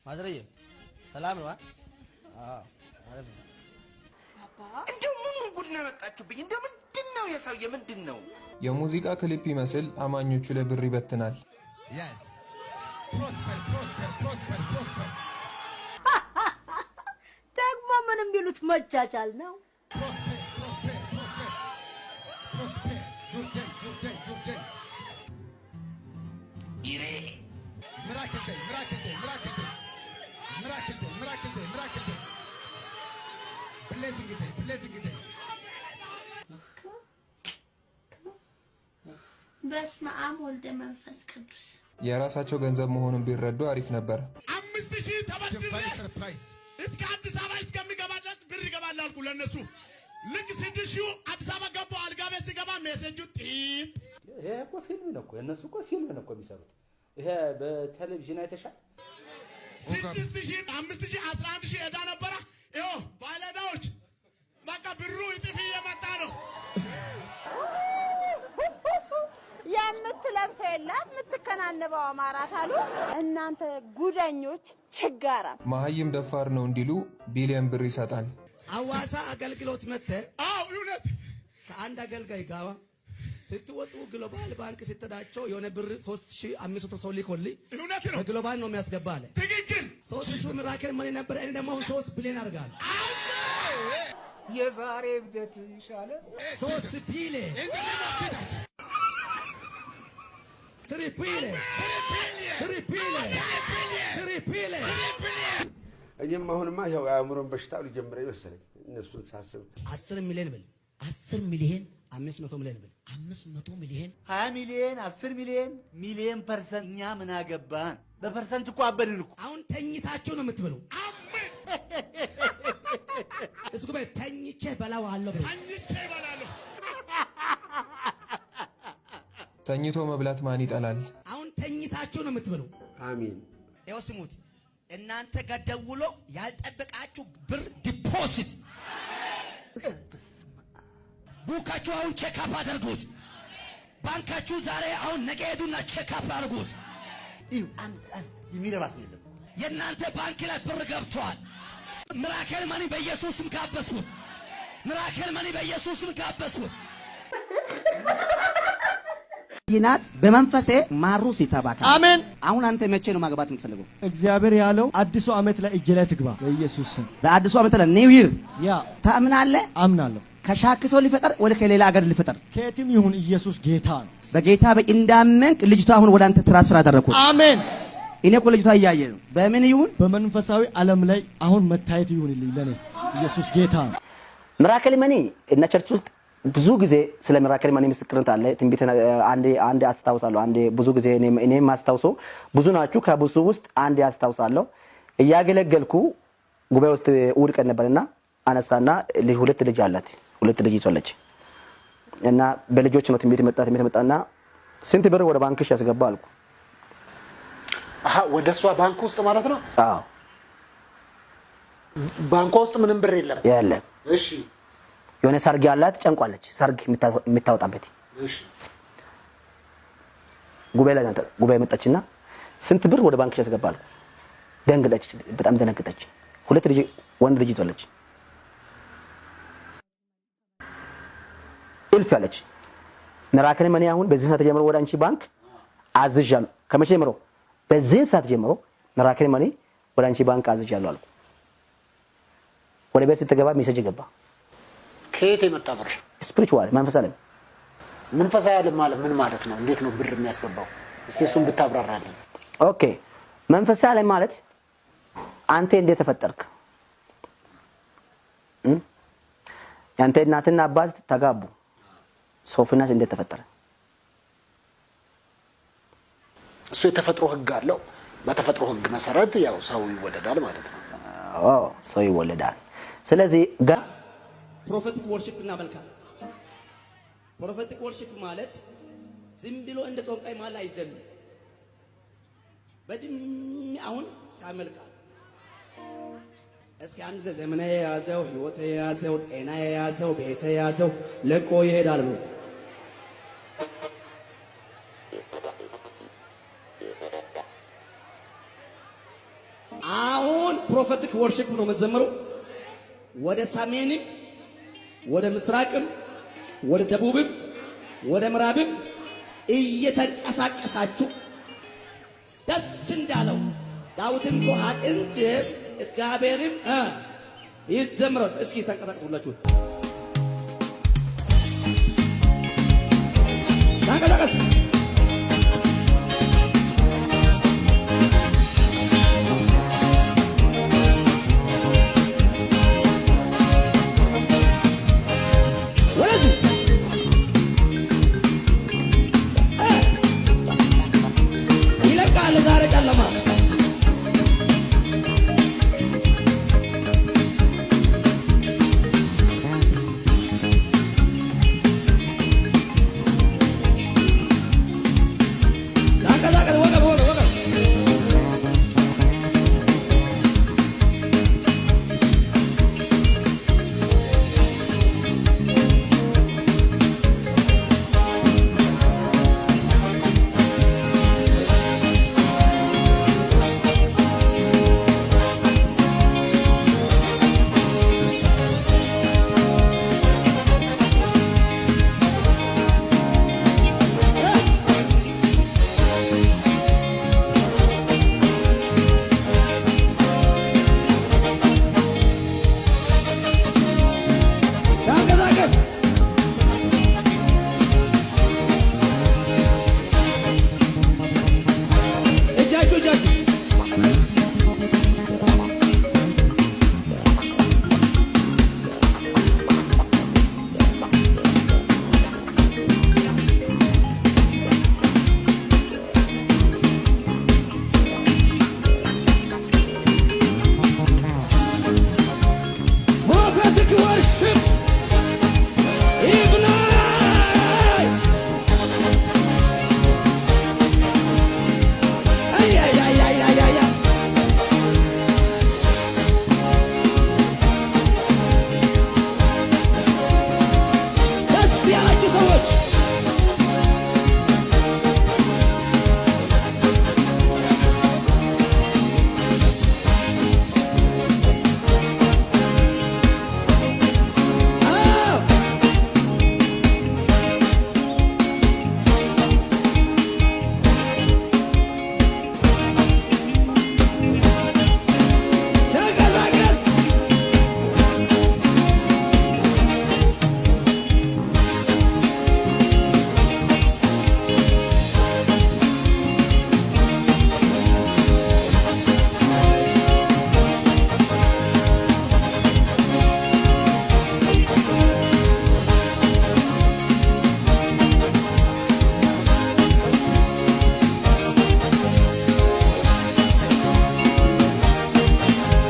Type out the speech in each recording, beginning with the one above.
ማዘርዬ ሰላም ነው? አዎ፣ አሪፍ ነው። እንደው ምን ጉድ ነው ያመጣችሁብኝ? እንደው ምንድን ነው የሰውዬ ምንድን ነው? የሙዚቃ ክሊፕ ይመስል አማኞቹ ላይ ብር ይበትናል። Yes. Prosper, prosper, prosper, prosper. ደግሞ ምንም ቢሉት መቻቻል ነው። Prosper, prosper, prosper. Prosper. Your day, your day, your day. Miracle day, miracle day, miracle day. Miracle day, miracle day, miracle day. Blessing day, blessing day. በስመ አብ ወልደ መንፈስ ቅዱስ። የራሳቸው ገንዘብ መሆኑን ቢረዱ አሪፍ ነበር። 5,000 ተበድሬ Divine surprise. እስከ አዲስ አበባ እስከሚገባ ድረስ ብር ይገባል አልኩ ለእነሱ። ልክ 6,000ው አዲስ አበባ ገባሁ። አልጋ ቤት ሲገባ message ኡ ጢጥ። ይሄ እኮ ፊልም ነው እኮ፣ የእነሱ እኮ ፊልም ነው እኮ የሚሰሩት። ይሄ በቴሌቪዥን አይተሻል? 6,000፣ 5,000፣ 11,000 ዕዳ ነበረ። ይኸው ባለዕዳዎች በቃ ብሩ እጥፍ እየመጣ ነው። የምትለብሰው የላት የምትከናንበው አማራት አሉ። እናንተ ጉደኞች ችጋራ። መሀይም ደፋር ነው እንዲሉ ቢሊየን ብር ይሰጣል። አዋሳ አገልግሎት መጥተህ አዎ እውነት። ከአንድ አገልጋይ ጋር ስትወጡ ግሎባል ባንክ ስትሄዳቸው የሆነ ብር 3500 ሰው ሊኮልኝ እውነት ነው። በግሎባል ነው የሚያስገባ አለ። ትክክል። 3,000 miracle money ነበር። እኔ ደግሞ አሁን 3 ቢሊዮን አድርጋለሁ። የዛሬ እብደት ይሻለ። 3 ቢሊዮን። In the name of Jesus. 3 billion, 3 billion, 3 billion። እኔም አሁንማ ያው የአእምሮን በሽታ ሊጀምረኝ መሰለኝ እነሱን ሳስብ። 10 ሚሊዮን ብል፣ 10 ሚሊዮን፣ 500 ሚሊዮን ብል፣ 500 ሚሊዮን። 20 ሚሊዮን፣ 10 ሚሊዮን፣ ሚሊዮን percent፣ እኛ ምን አገባን? በ percent እኮ አበድን እኮ። አሁን ተኝታችሁ ነው የምትበሉ። አሜን። እስኩ በይ ተኝቼ በላዋለሁ ብሎ። ተኝቼ እበላለሁ። ተኝቶ መብላት ማን ይጠላል? አሁን ተኝታችሁ ነው የምትበሉ። አሚን። ይኸው ስሙት። እናንተ ጋር ደውሎ ያልጠበቃችሁ ብር deposit book ኣችሁ አሁን check up አድርጉት። ባንካችሁ ዛሬ አሁን ነገ ሄዱና check up አድርጉት። እዩ፣ አንድ አንድ የሚረባ ሰው የለም። የእናንተ ባንክ ላይ ብር ገብቷል። Miracle money በኢየሱስ ስም ጋበዝኩት። Miracle money በኢየሱስ ስም ጋበዝኩት። ይናት በመንፈሴ ማሩስ ይተባካ። አሜን። አሁን አንተ መቼ ነው ማግባት የምትፈልገው? እግዚአብሔር ያለው አዲሱ ዓመት ላይ እጄ ላይ ትግባ በኢየሱስ ስም። በአዲሱ ዓመት ላይ new year? Yeah. ታምናለህ? አምናለሁ። ከሻክሶ ሊፈጠር ወደ ከሌላ ሀገር ሊፈጠር? ከየትም ይሁን ኢየሱስ ጌታ ነው። በጌታ እንዳመንክ ልጅቷ አሁን ወደ አንተ transfer አደረኩት። አሜን። እኔ እኮ ልጅቷ እያየ ነው። በምን ይሁን? በመንፈሳዊ ዓለም ላይ አሁን መታየት ይሁንልኝ ለኔ። ኢየሱስ ጌታ ነው። Miracle money እና church ውስጥ ብዙ ጊዜ ስለ miracle money ምስክርነት አለ። ትንቢት አንዴ አንዴ አስታውሳለሁ። አንዴ ብዙ ጊዜ እኔ የማስታውሰው ብዙ ናችሁ። ከብዙ ውስጥ አንዴ አስታውሳለሁ። እያገለገልኩ ጉባኤ ውስጥ እሑድ ቀን ነበርና አነሳና ሁለት ልጅ አላት። ሁለት ልጅ ይዟለች እና በልጆች ነው ትንቢት መጣ። ትንቢት መጣና ስንት ብር ወደ ባንክሽ ያስገባ አልኩ። አሀ፣ ወደ እሷ ባንክ ውስጥ ማለት ነው። አዎ። ባንኳ ውስጥ ምንም ብር የለም። የለም። የሆነ ሰርግ ያላት ጨንቋለች። ሰርግ የምታወጣበት። ጉባኤ ላይ ጉባኤ መጣችና ስንት ብር ወደ ባንክሽ ያስገባ አልኩ። ደንግጠች፣ በጣም ደነገጠች። ሁለት ልጅ ወንድ ልጅ ይዟለች። እልፍ ያለች miracle money አሁን በዚህ ሰዓት ጀምሮ ወደ አንቺ ባንክ አዝዣለሁ። ከመቼ ጀምሮ? በዚህ ሰዓት ጀምሮ miracle money ወደ አንቺ ባንክ አዝዣለሁ አልኩ። ወደ ቤት ስትገባ message ገባ። ከየት የመጣ ብር? Spiritual መንፈሳዊ ዓለም። መንፈሳዊ ዓለም ማለት ምን ማለት ነው? እንዴት ነው ብር የሚያስገባው? እስቲ እሱን ብታብራራልን። Okay፣ መንፈሳዊ ዓለም ማለት አንተ እንዴት ተፈጠርክ? ያንተ እናትና አባት ተጋቡ። ሶፊናስ እንዴት ተፈጠረ? እሱ የተፈጥሮ ህግ አለው። በተፈጥሮ ህግ መሰረት ያው ሰው ይወለዳል ማለት ነው። አዎ፣ ሰው ይወለዳል። ስለዚህ Prophetic worship እናመልካለን። Prophetic worship ማለት ዝም ብሎ እንደ ጠንቋይ መሃል አይዘልም። በድሜ አሁን ታመልካል። እስኪ አንድ ዘመነ የያዘው፣ ህይወት የያዘው፣ ጤና የያዘው፣ ቤት የያዘው ለቆ ይሄዳል ብሎ። አሁን prophetic worship ነው መዘመሩ። ወደ ሰሜንም፣ ወደ ምስራቅም፣ ወደ ደቡብም፣ ወደ ምዕራብም እየተንቀሳቀሳችሁ ደስ እንዳለው ዳዊትም እኮ አጥንት እግዚአብሔርም ይዘምራል። እስኪ ተንቀሳቀሱላችሁ፣ ተንቀሳቀሱ። ወደዚህ ይለቃል ዛሬ ጨለማ። ተንቀሳቀስ፣ ወገብ ወገብ ወገብ። ተንቀሳቀስ። እጃችሁ እጃችሁ። Prophetic worship ignite. አይ አይ አይ አይ አይ አይ። ደስ ያላችሁ ሰዎች። አዎ። ተንቀሳቀስ።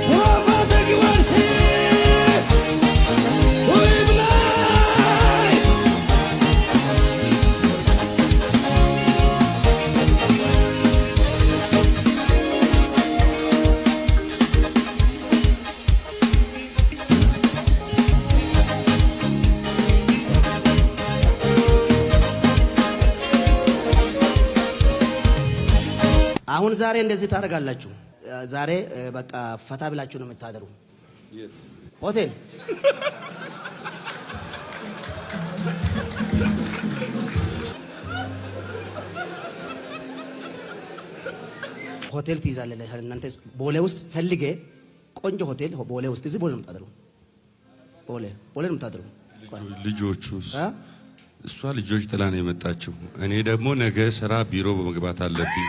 Prophetic worship to ignite. አሁን ዛሬ እንደዚህ ታደርጋላችሁ። ዛሬ በቃ ፈታ ብላችሁ ነው የምታደሩ። ሆቴል። ሆቴል ትይዛለህ። እናንተ ቦሌ ውስጥ ፈልጌ ቆንጆ ሆቴል ቦሌ ውስጥ፣ እዚህ ቦሌ ነው የምታደሩ። ቦሌ ቦሌ ነው የምታደሩ። ልጆቹስ? እሷ ልጆች ጥላ ነው የመጣችው። እኔ ደግሞ ነገ ስራ ቢሮ መግባት አለብኝ።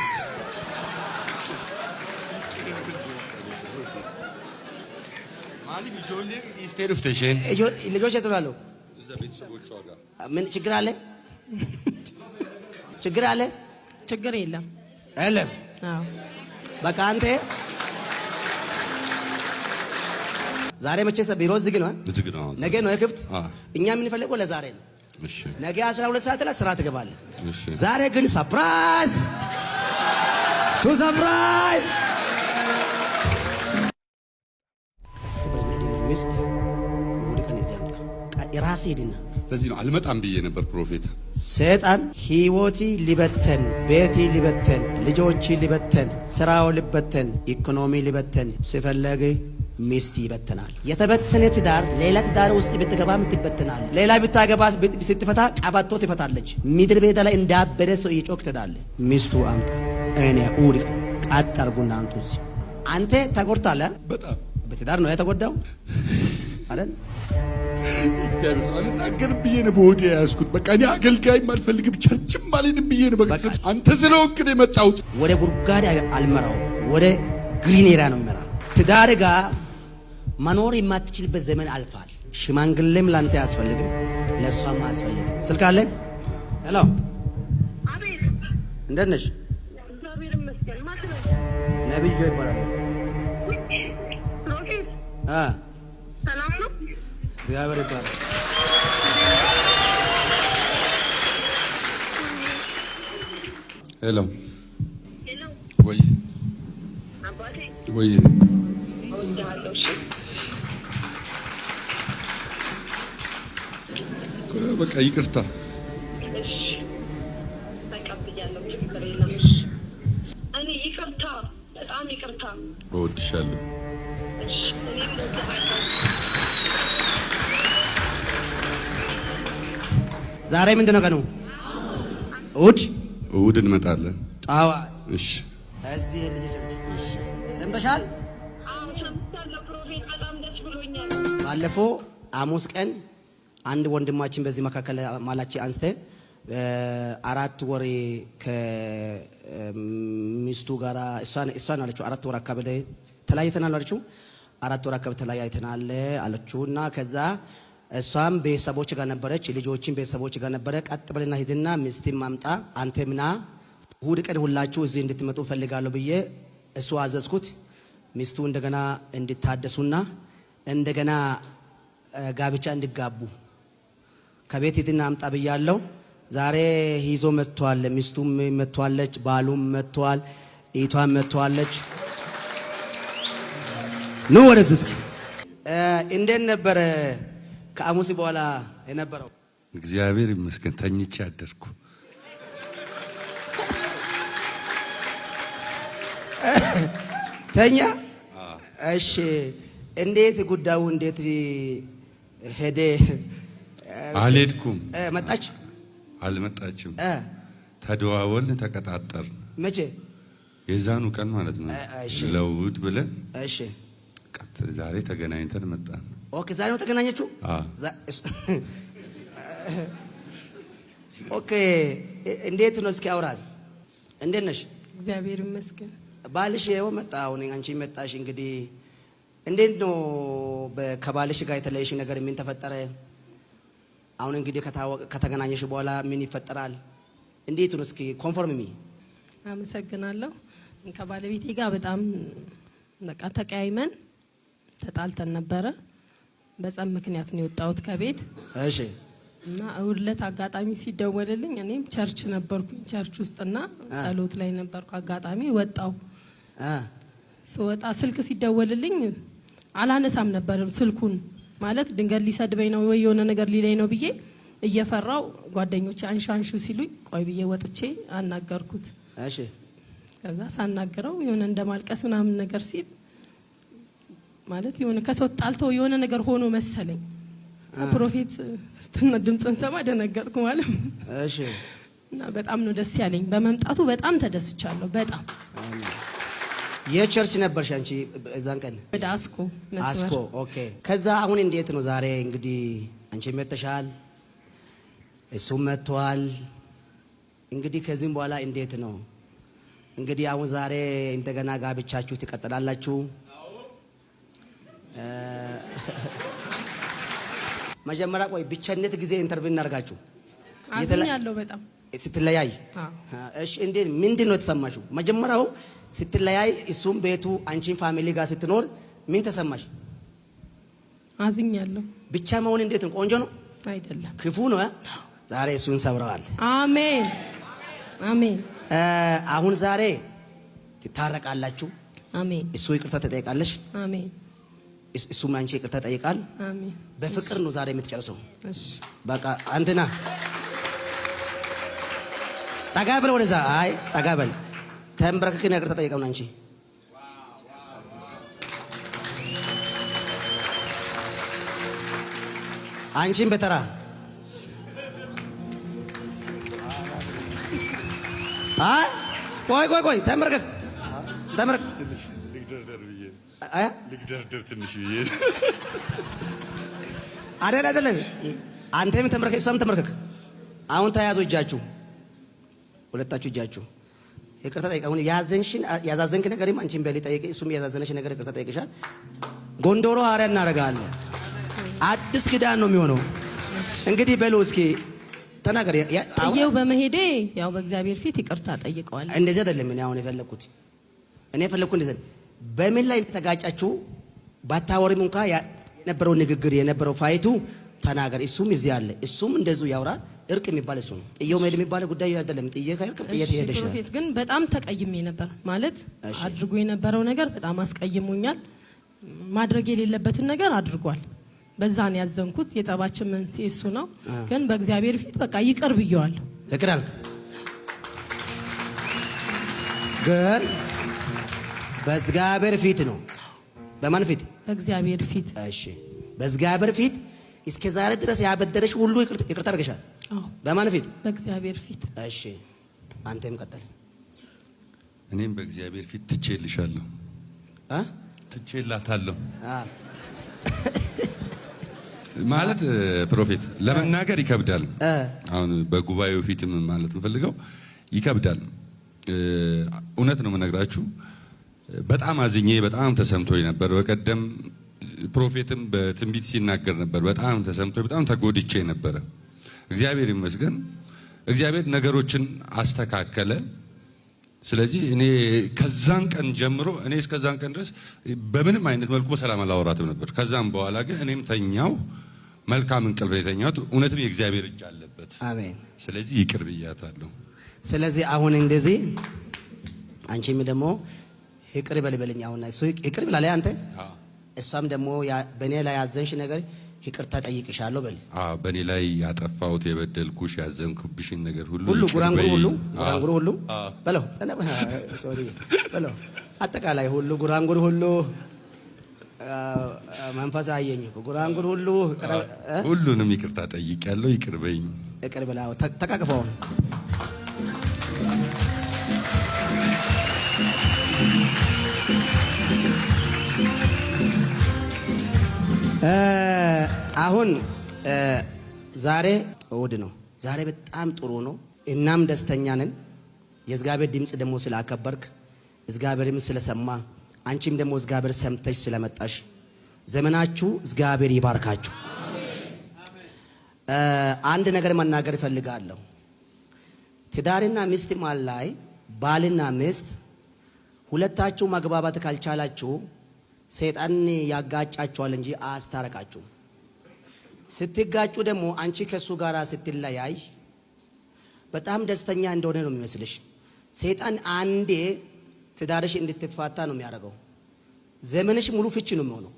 ልጆች የት ነው? ምን ችግር አለ? ችግር አለ? ችግር የለም። የለም። አዎ። በቃ አንተ ዛሬ መቼ ቢሮ ዝግ ነው። ዝግ ነው። ነገ ነው የክፍት። እኛ የምንፈልገው ለዛሬ ነው። እሺ። ነገ 12 ሰዓት ላይ ስራ ትገባለህ። እሺ። ዛሬ ግን surprise to surprise ሚስት እሑድ ቀን እዚህ አምጣ። ራስህ ሂድና ለዚህ ነው አልመጣም ብዬ ነበር prophet። ሰይጣን ህይወቲ ሊበተን፣ ቤቲ ሊበተን፣ ልጆች ሊበተን፣ ስራው ሊበተን፣ ኢኮኖሚ ሊበተን ሲፈለግ ሚስት ይበትናል። የተበተነ ትዳር ሌላ ትዳር ውስጥ ብትገባም ትበትናል። ሌላ ብታገባ ስትፈታ ቀበቶ ትፈታለች። ምድር ቤት ላይ እንዳበደ ሰው እየጮክ ትሄዳለህ። ሚስቱ አምጣ፣ እኔ ውድቅ ቀጥ አድርጉና አምጡ እዚህ። አንተ ተጎድታለህ። በጣም በትዳር ነው የተጎዳው አይደል? እግዚአብሔር ሰው አልናገርም ብዬ ነው በሆዴ የያዝኩት። በቃ እኔ አገልጋይም አልፈልግም church ም አልሄድም ብዬ ነው። በቃ አንተ ስለሆንክ ነው የመጣሁት። ወደ ጉድጓድ አልመራው፣ ወደ green area ነው የሚመራ። ትዳር ጋር መኖር የማትችልበት ዘመን አልፋል። ሽማግሌም ላንተ አያስፈልግም፣ ለእሷም አያስፈልግም። ስልክ አለ? Hello፣ እንዴት ነሽ? ነብዩ ይባላል። እግዚአብሔር ይባላል። Hello፣ ወይ ወይ፣ በቃ ይቅርታ። እኔ ይቅርታ፣ በጣም ይቅርታ። እወድሻለሁ። ዛሬ ምንድን ነው ቀኑ? እሑድ። እሑድ እንመጣለን። ጠዋት። እሺ። እዚህ ልጅ church ሰምተሻል? ባለፈው ሐሙስ ቀን አንድ ወንድማችን በዚህ መካከል ማላች አንስተ 4 ወር ከሚስቱ ጋራ እሷን አለችው፣ 4 ወር አካባቢ ተለያይተናል አለችው። 4 ወር አካባቢ ተለያይተናል አለችው እና ከዛ እሷም ቤተሰቦች ጋር ነበረች፣ ልጆችን ቤተሰቦች ጋር ነበረ። ቀጥ ብለና ሂድና ሚስትን ማምጣ፣ አንተ ምና እሑድ ቀን ሁላችሁ እዚህ እንድትመጡ ፈልጋለሁ ብዬ እሱ አዘዝኩት። ሚስቱ እንደገና እንድታደሱና እንደገና ጋብቻ እንዲጋቡ ከቤት ሂድና አምጣ ብያለሁ። ዛሬ ይዞ መጥቷል። ሚስቱም መጥቷለች፣ ባሉም መጥቷል፣ እህቷም መጥቷለች። ኑ ወደዚህ እስኪ። እንዴት ነበረ ከሐሙስ በኋላ የነበረው? እግዚአብሔር ይመስገን ተኝቼ አደርኩ። ተኛ። እሺ፣ እንዴት ጉዳዩ እንዴት ሄደ? አልሄድኩም። መጣች? አልመጣችም። ተደዋወልን፣ ተቀጣጠርን። መቼ? የዛኑ ቀን ማለት ነው። ለእሑድ ብለን ዛሬ ተገናኝተን መጣን። Okay፣ ዛሬ ነው ተገናኘችው? Okay፣ እንዴት ነው? እስኪ አውራት። እንዴት ነሽ? እግዚአብሔር ይመስገን። ባልሽ ይኸው መጣ። አሁን አንቺ መጣሽ። እንግዲህ እንዴት ነው ከባልሽ ጋር የተለየሽ ነገር ምን ተፈጠረ? አሁን እንግዲህ ከተገናኘሽ በኋላ ምን ይፈጠራል? እንዴት ነው? እስኪ confirm me። አመሰግናለሁ። ከባለቤቴ ጋር በጣም በቃ ተቀያይመን ተጣልተን ነበረ። በጸብ ምክንያት ነው የወጣሁት ከቤት። እና እሑድ ዕለት አጋጣሚ ሲደወልልኝ እኔም church ነበርኩኝ፣ church ውስጥና ጸሎት ላይ ነበርኩ። አጋጣሚ ወጣው። ስወጣ ስልክ ሲደወልልኝ አላነሳም ነበር ስልኩን። ማለት ድንገት ሊሰድበኝ ነው ወይ የሆነ ነገር ሊለኝ ነው ብዬ እየፈራው ጓደኞቼ አንሹ አንሹ ሲሉኝ ቆይ ብዬ ወጥቼ አናገርኩት። ከዛ ሳናገረው የሆነ እንደማልቀስ ምናምን ነገር ሲል፣ ማለት የሆነ ከሰው ጣልቶ የሆነ ነገር ሆኖ መሰለኝ። Prophet ስትና ድምፅን ሰማ ደነገጥኩ ማለት እና በጣም ነው ደስ ያለኝ በመምጣቱ፣ በጣም ተደስቻለሁ። በጣም። የ church ነበርሽ አንቺ እዛን ቀን? ወደ አስኮ መስመር። አስኮ፣ okay። ከዛ አሁን እንዴት ነው ዛሬ እንግዲህ አንቺ መጥተሻል፣ እሱም መጥቷል። እንግዲህ ከዚህም በኋላ እንዴት ነው? እንግዲህ አሁን ዛሬ እንደገና ጋብቻችሁ ትቀጥላላችሁ? መጀመሪያ ቆይ ብቸነት ጊዜ interview እናደርጋችሁ። አዝኛለሁ በጣም። ስትለያይ እሺ፣ እንዴት ምንድን ነው የተሰማሽው? መጀመሪያው ስትለያይ እሱም ቤቱ አንቺን family ጋር ስትኖር ምን ተሰማሽ? አዝኛለሁ። ብቻ መሆን እንዴት ነው? ቆንጆ ነው? አይደለም። ክፉ ነው። ዛሬ እሱን ሰብረዋል። አሜን አሜን። አሁን ዛሬ ትታረቃላችሁ። አሜን። እሱ ይቅርታ ትጠይቃለሽ። አሜን። እሱም አንቺ ይቅርታ ጠይቃል። አሜን። በፍቅር ነው ዛሬ የምትጨርሰው። እሺ። በቃ አንተና ጠጋ በል ወደዛ። አይ ጠጋ በል ተንበርክክና ይቅርታ ጠይቀው። አንቺ አንቺን በተራ። አይ ቆይ ቆይ ቆይ፣ ተንበርከክ ተንበርከክ። ልግደርደር ብዬ፣ ልግደርደር ትንሽ ብዬ። አይደል አይደለም። አንተም ተንበርከክ፣ እሷም ተንበርከክ። አሁን ተያዙ እጃችሁ፣ ሁለታችሁ እጃችሁ ይቅርታ ጠይቅ። አሁን ያዘንሽን ያዛዘንክ ነገርም አንቺን በል ጠይቅ፣ እሱም ያዛዘነሽ ነገር ይቅርታ ጠይቅሻል። ጎንዶሮ ሐዋርያ እናደርጋለን። አዲስ ኪዳን ነው የሚሆነው። እንግዲህ በሉ እስኪ ተናገር። ጥዬው በመሄዴ ያው በእግዚአብሔር ፊት ይቅርታ ጠይቀዋለሁ። እንደዚህ አይደለም እኔ አሁን የፈለኩት፣ እኔ የፈለኩት እንደዚህ በምን ላይ ተጋጫችሁ ባታወሪም እንኳ የነበረው ንግግር የነበረው fight ኡ ተናገር። እሱም እዚህ አለ፣ እሱም እንደዚሁ ያውራ። እርቅ የሚባል እሱ ነው። ጥዬው መሄድ የሚባል ጉዳይ አይደለም። ጥዬ ካልክ ጥዬ ትሄደሽ። Prophet ግን በጣም ተቀይሜ ነበር። ማለት አድርጎ የነበረው ነገር በጣም አስቀይሞኛል። ማድረግ የሌለበትን ነገር አድርጓል። በዛ ነው ያዘንኩት። የጠባችን መንስኤ እሱ ነው። ግን በእግዚአብሔር ፊት በቃ ይቅር ብየዋለሁ። ይቅር አልክ። ግን በእግዚአብሔር ፊት ነው። በማን ፊት? በእግዚአብሔር ፊት። እሺ፣ በእግዚአብሔር ፊት እስከ ዛሬ ድረስ ያበደረሽ ሁሉ ይቅርታ አድርገሻል። አዎ። በማን ፊት? በእግዚአብሔር ፊት። እሺ፣ አንተም ቀጥል። እኔም በእግዚአብሔር ፊት ትቼልሻለሁ፣ ትቼላታለሁ ማለት prophet ለመናገር ይከብዳል። አሁን በጉባኤው ፊትም ማለት የምፈልገው ይከብዳል። እውነት ነው የምነግራችሁ። በጣም አዝኜ በጣም ተሰምቶኝ ነበር። በቀደም prophet ም በትንቢት ሲናገር ነበር። በጣም ተሰምቶኝ በጣም ተጎድቼ ነበረ። እግዚአብሔር ይመስገን፣ እግዚአብሔር ነገሮችን አስተካከለ። ስለዚህ እኔ ከዛን ቀን ጀምሮ እኔ እስከዛን ቀን ድረስ በምንም አይነት መልኩ በሰላም አላወራትም ነበር። ከዛም በኋላ ግን እኔም ተኛው፣ መልካም እንቅልፍ የተኛሁት። እውነትም የእግዚአብሔር እጅ አለበት። አሜን። ስለዚህ ይቅር ብያታለሁ። ስለዚህ አሁን እንደዚህ አንቺም ደግሞ ይቅር በል በለኝ። አሁን እሱ ይቅር ብላለች አንተ፣ እሷም ደግሞ በእኔ ላይ ያዘንሽ ነገር ይቅርታ ጠይቅሻለሁ በል። አዎ፣ በእኔ ላይ ያጠፋሁት የበደልኩሽ ያዘንኩብሽን ነገር ሁሉ ሁሉ ይቅር ጉራንጉር በይኝ። ሁሉ ጉራንጉር ሁሉ በለው፣ sorry በለው፣ አጠቃላይ ሁሉ ጉራንጉር ሁሉ መንፈስ አየኝ እኮ ጉራንጉር ሁሉ። ሁሉንም ይቅርታ ጠይቄያለሁ። ይቅር በይኝ። ይቅር ብላ ተቃቅፈው። አሁን ዛሬ እሑድ ነው። ዛሬ በጣም ጥሩ ነው። እናም ደስተኛ ነን። የእግዚአብሔር ድምፅ ደግሞ ስላከበርክ እግዚአብሔርም ስለሰማ አንቺም ደግሞ እግዚአብሔር ሰምተሽ ስለመጣሽ ዘመናችሁ እግዚአብሔር ይባርካችሁ። አንድ ነገር መናገር እፈልጋለሁ። ትዳርና ሚስት መሃል ላይ ባልና ሚስት ሁለታችሁ መግባባት ካልቻላችሁ ሰይጣን ያጋጫችኋል እንጂ አያስታርቃችሁም። ስትጋጩ ደግሞ አንቺ ከሱ ጋር ስትለያይ በጣም ደስተኛ እንደሆነ ነው የሚመስልሽ። ሰይጣን አንዴ ትዳርሽ እንድትፋታ ነው የሚያደርገው። ዘመንሽ ሙሉ ፍቺ ነው የሚሆነው።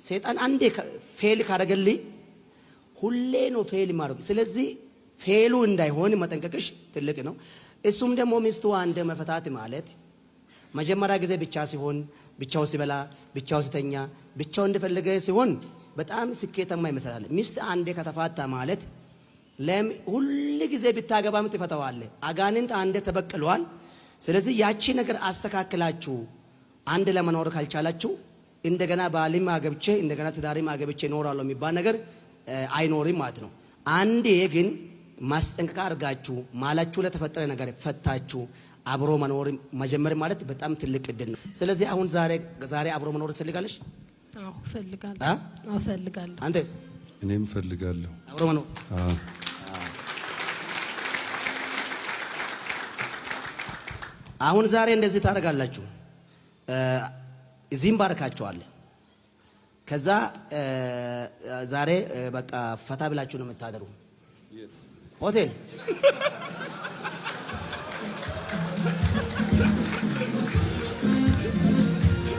ሰይጣን አንዴ fail ካደረገልኝ ሁሌ ነው fail ማድረግ። ስለዚህ fail ኡ እንዳይሆን መጠንቀቅሽ ትልቅ ነው። እሱም ደግሞ ሚስቱ አንዴ መፈታት ማለት መጀመሪያ ጊዜ ብቻ ሲሆን፣ ብቻው ሲበላ፣ ብቻው ሲተኛ፣ ብቻው እንደፈለገ ሲሆን በጣም ስኬታማ ይመስላል። ሚስት አንዴ ከተፋታ ማለት ሁል ጊዜ ብታገባም ትፈታዋለህ። አጋንንት አንዴ ተበቅሏል። ስለዚህ ያቺ ነገር አስተካክላችሁ አንድ ለመኖር ካልቻላችሁ እንደገና ባልም አገብቼ እንደገና ትዳርም አገብቼ እኖራለሁ የሚባል ነገር አይኖርም ማለት ነው። አንዴ ግን ማስጠንቀቂያ አድርጋችሁ ማላችሁ ለተፈጠረ ነገር ፈታችሁ አብሮ መኖር መጀመር ማለት በጣም ትልቅ እድል ነው። ስለዚህ አሁን ዛሬ አብሮ መኖር ትፈልጋለሽ? አዎ እፈልጋለሁ። አዎ እፈልጋለሁ። አንተስ? እኔም እፈልጋለሁ አብሮ መኖር። አዎ። አሁን ዛሬ እንደዚህ ታደርጋላችሁ። እዚህም ባርካችኋል። ከዛ ዛሬ በቃ ፈታ ብላችሁ ነው የምታደሩ ሆቴል።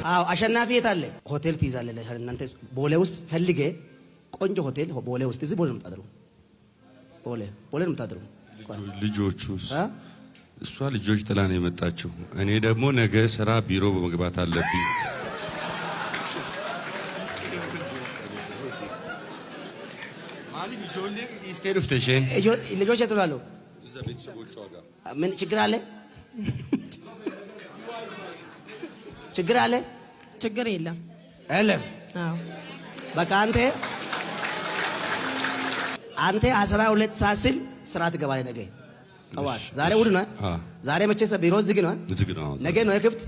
አዎ አሸናፊ የት አለ? ሆቴል ትይዛለህ። እናንተ ቦሌ ውስጥ ፈልጌ ቆንጆ ሆቴል ቦሌ ውስጥ፣ እዚህ ቦሌ ነው የምታድሩ። ቦሌ ቦሌ ነው የምታድሩ። ልጆቹስ? እሷ ልጆች ጥላ ነው የመጣችው። እኔ ደግሞ ነገ ስራ ቢሮ መግባት አለብኝ። ልጆች የት ነው? ምን ችግር አለ? ችግር አለ? ችግር የለም። የለም። አዎ። በቃ አንተ 12 ሰዓት ሲል ስራ ትገባለህ ነገ ጠዋት። ዛሬ እሑድ ነው። ዛሬ መቼ ቢሮ ዝግ ነው። ዝግ ነው። ነገ ነው ክፍት።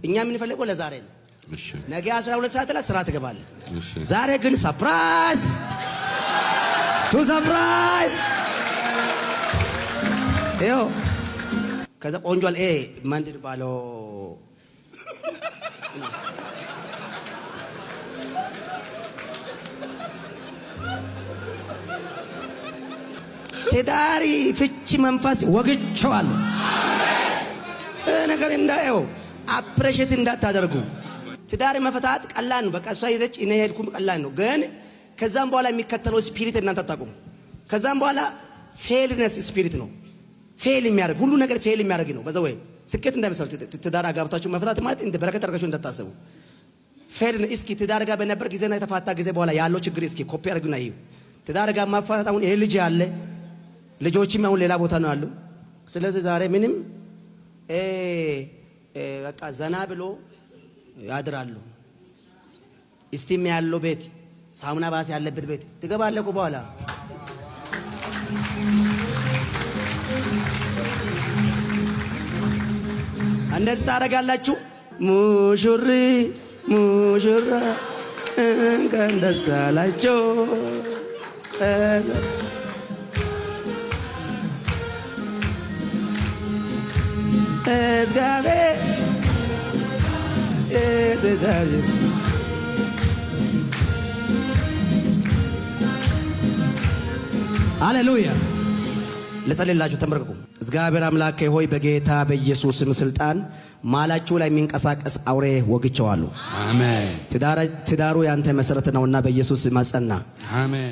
እኛ የምንፈልገው ለዛሬ ነው። ነገ 12 ሰዓት ላይ ስራ ትገባለህ። ዛሬ ግን surprise to surprise ይኸው ከዛ ቆንጆ ምንድን ባለው ትዳሪ ፍቺ መንፈስ ወግቼዋለሁ። ነገር እንዳየው appreciate እንዳታደርጉ። ትዳር መፈታት ቀላል ነው። በቃ እሷ ሄደች እኔ ሄድኩም ቀላል ነው። ግን ከዛም በኋላ የሚከተለው spirit እናንተ አታውቁም። ከዛም በኋላ failness spirit ነው። Fail የሚያደርግ ሁሉ ነገር fail የሚያደርግ ነው። በዛ ወይ ስኬት እንዳይመስላችሁ ትዳር አጋብታችሁ መፈታት ማለት እንደ በረከት አድርጋችሁ እንዳታስቡ። Fail እስኪ ትዳር ጋር በነበር ጊዜና የተፋታ ጊዜ በኋላ ያለው ችግር እስኪ ኮፒ አድርጉና እዩ። ትዳር ጋር ማፋታት አሁን ይሄ ልጅ ያለ ልጆችም አሁን ሌላ ቦታ ነው ያሉ። ስለዚህ ዛሬ ምንም በቃ ዘና ብሎ ያድራሉ። Steam ያለው ቤት፣ sauna bath ያለበት ቤት ትገባለህ እኮ በኋላ። እንደዚህ ታደርጋላችሁ። ሙሽሪ ሙሽራ እንኳን ደስ አላቸው። እግዚአብሔር ሃሌሉያ። ልጸልይላችሁ፣ ተንበርክኩ። እግዚአብሔር አምላኬ ሆይ በጌታ በኢየሱስ ስም ስልጣን ማላችሁ ላይ የሚንቀሳቀስ አውሬ ወግቸዋለሁ። አሜን። ትዳሩ ያንተ መሰረት ነውና በኢየሱስ ስም አጸና። አሜን።